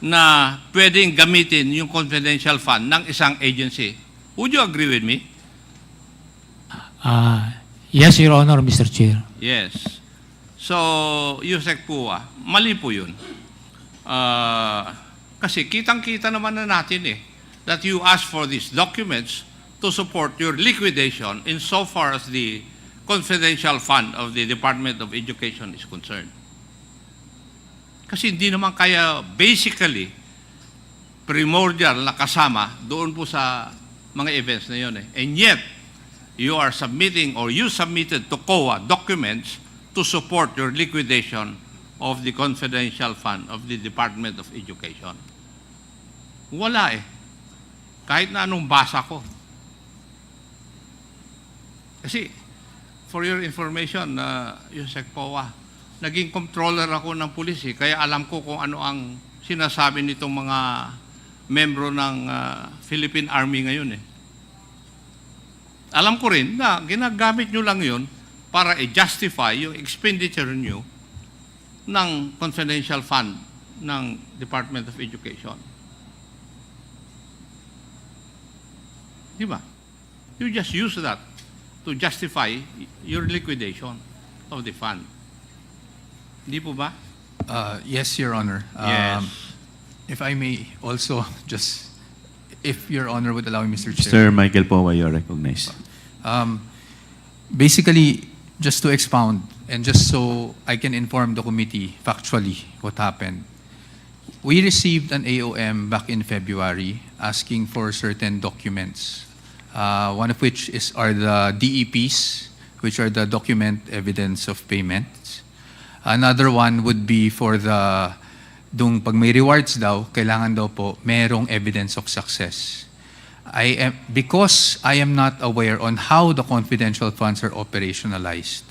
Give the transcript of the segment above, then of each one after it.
na pwedeng gamitin yung confidential fund ng isang agency. Would you agree with me? Yes, Your Honor, Mr. Chair. Yes. So, Yusek Pua, mali po yun. Kasi kitang-kita naman na natin that you asked for these documents to support your liquidation insofar as the confidential fund of the Department of Education is concerned. Kasi hindi naman kaya basically primordial na kasama doon po sa mga events na yun. And yet, you are submitting or you submitted to COA documents to support your liquidation of the confidential fund of the Department of Education. Wala Kahit na anong basa ko. Kasi, for your information, Yusek Powa, naging controller ako ng pulis kaya alam ko kung ano ang sinasabi nitong mga membro ng Philippine Army ngayon Alam ko rin na ginagamit nyo lang yun para i-justify yung expenditure nyo ng confidential fund ng Department of Education. Di ba? You just use that to justify your liquidation of the fund. Di po ba? Yes, Your Honor. Yes. If I may also just, if Your Honor would allow me, Mr. Chair. Sir Michael Powa, you're recognized. Basically, just to expound, and just so I can inform the committee factually what happened. We received an AOM back in February asking for certain documents, one of which are the DEPs, which are the document evidence of payments. Another one would be for the, pag may rewards daw, kailangan daw po merong evidence of success. Because I am not aware on how the confidential funds are operationalized,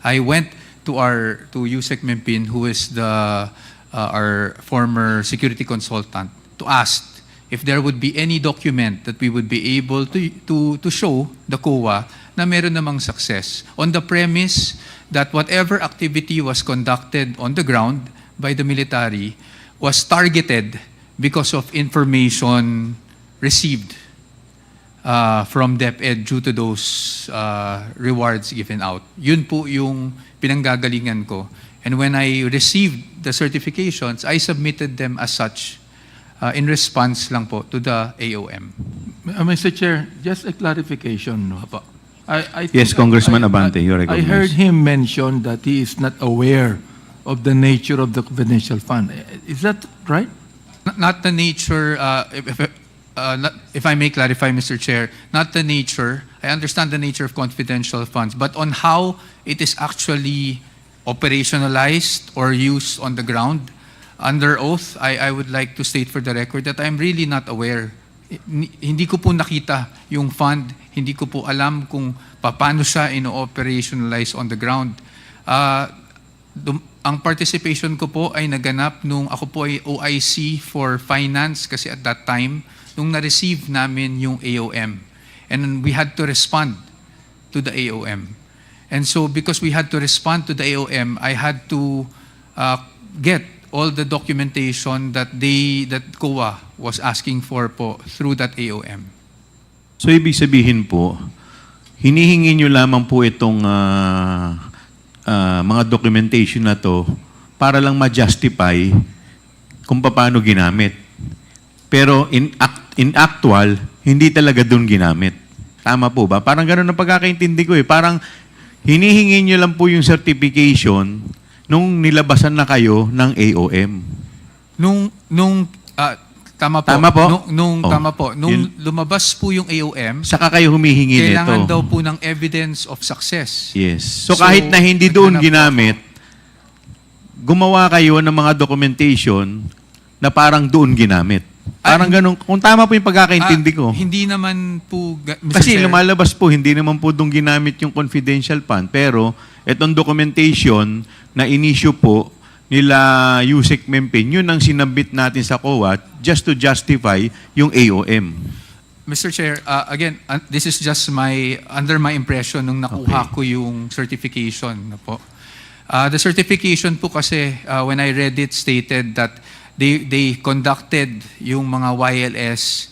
I went to Yusek Mempin, who is our former security consultant, to ask if there would be any document that we would be able to show the COA na meron namang success, on the premise that whatever activity was conducted on the ground by the military was targeted because of information received from DepEd due to those rewards given out. Yun po yung pinanggagalingan ko. And when I received the certifications, I submitted them as such in response lang po to the AOM. Mr. Chair, just a clarification. I Yes, Congressman Abante, you're I recognized. heard him mention that he is not aware of the nature of the confidential fund. Is that right? Not the nature, if I may clarify, Mr. Chair, not the nature. I understand the nature of confidential funds, but on how it is actually operationalized or used on the ground, under oath, I would like to state for the record that I'm really not aware. Hindi ko po nakita yung fund, hindi ko po alam kung paano siya ino-operationalize on the ground. Ang participation ko po ay naganap nung ako po ay OIC for Finance kasi at that time, nung na-receive namin yung AOM. And we had to respond to the AOM. And so because we had to respond to the AOM, I had to get all the documentation that COA was asking for po through that AOM. So ibig sabihin po, hinihingi nyo lamang po itong mga documentation na to para lang ma-justify kung paano ginamit. Pero in actual, hindi talaga doon ginamit. Tama po ba? Parang gano'n ang pagkakaintindi ko Parang hinihingi nyo lang po yung certification nung nilabasan na kayo ng AOM. Tama po. Tama po? Tama po. Nung lumabas po yung AOM, Saka kayo humihingi nito. kailangan daw po ng evidence of success. Yes. So kahit na hindi doon ginamit, gumawa kayo ng mga documentation na parang doon ginamit. Parang ganun. Kung tama po yung pagkakaintindi ko. Hindi naman po, Mr. Kasi Chair, lumalabas po, hindi naman po doon ginamit yung confidential fund. Pero itong documentation na in-issue po nila Yusek Mempin, yun ang sinabit natin sa COA just to justify yung AOM. Mr. Chair, again, this is just under my impression nung nakuha ko yung certification na po. The certification po kasi, when I read it, stated that They conducted yung mga YLS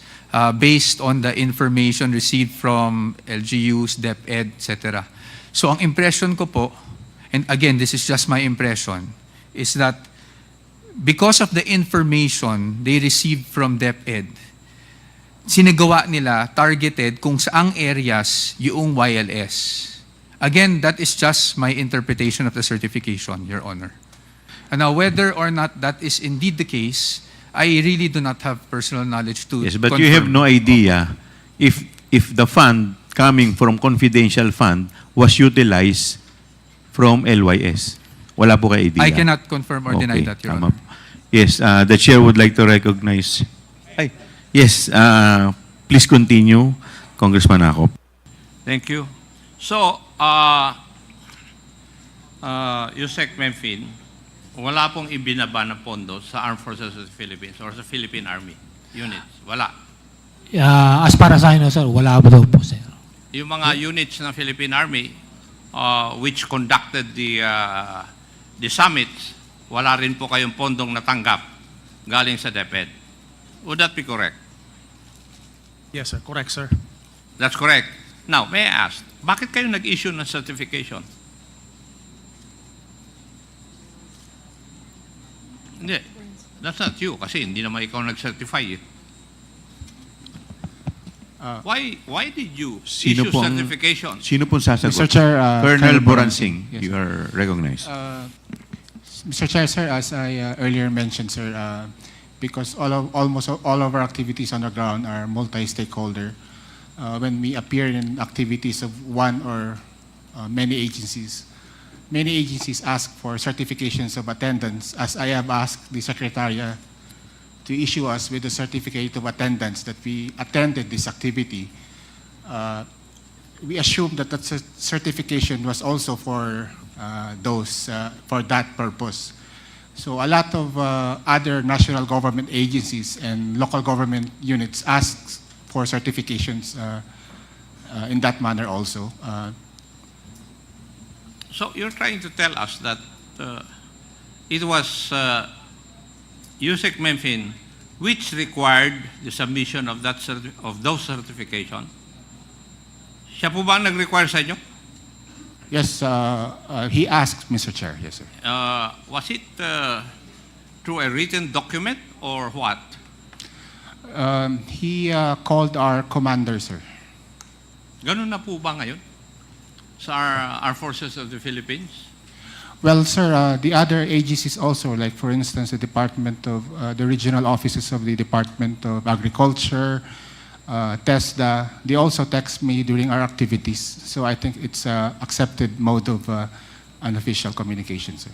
based on the information received from LGUs, DepEd, etc. So ang impression ko po, and again, this is just my impression, is that because of the information they received from DepEd, sinagawa nila, targeted kung saang areas yung YLS. Again, that is just my interpretation of the certification, Your Honor. And now, whether or not that is indeed the case, I really do not have personal knowledge to Yes, but confirm. you have no idea if the fund coming from confidential fund was utilized from LYS. Wala po kayo idea. I cannot confirm or deny that, Your tama Honor. po. Yes, the chair would like to recognize. Yes, please continue, Congressman Akop. Thank you. So, Yusek Memphine, wala pong ibinaba na pondo sa Armed Forces of the Philippines or sa Philippine Army units. Wala. As para sa akin, sir, wala po daw po, sir. Yung mga units ng Philippine Army which conducted the summits, wala rin po kayong pondong natanggap galing sa DepEd. Would that be correct? Yes, sir. Correct, sir. That's correct. Now, may I ask, bakit kayo nag-issue ng certification? Hindi. That's not you kasi hindi naman ikaw nag-certify eh. Why did you issue certification? Sino pong sasagot? Mr. Chair, Colonel Colonel Boransing, Boransing. Yes, you are recognized. Mr. Chair, sir, as I earlier mentioned, sir, because almost all of our activities on the ground are multi-stakeholder. When we appear in activities of one or many agencies ask for certifications of attendance, as I have asked the Secretariat to issue us with a certificate of attendance that we attended this activity. We assume that that certification was also for for that purpose. So a lot of other national government agencies and local government units ask for certifications in that manner also. So you're trying to tell us that it was Yusek Memphine which required the submission of those certifications? Siya po ba ang nag-require sa inyo? Yes, he asked, Mr. Chair. Yes, sir. Was it through a written document or what? He called our commander, sir. Ganun na po ba ngayon sa Armed Forces of the Philippines? Well, sir, the other agencies also, like for instance, the Department of, the regional offices of the Department of Agriculture, TESDA, they also text me during our activities. So I think it's an accepted mode of unofficial communication, sir.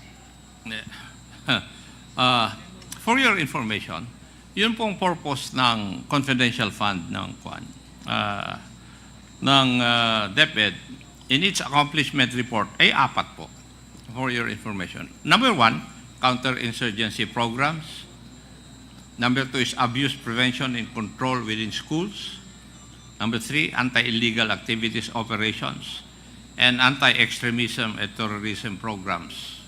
For your information, yun pong purpose ng confidential fund ng DepEd in its accomplishment report ay 4 po. For your information. Number 1, counterinsurgency programs. Number 2 is abuse prevention and control within schools. Number 3, anti-illegal activities operations. And anti-extremism and terrorism programs.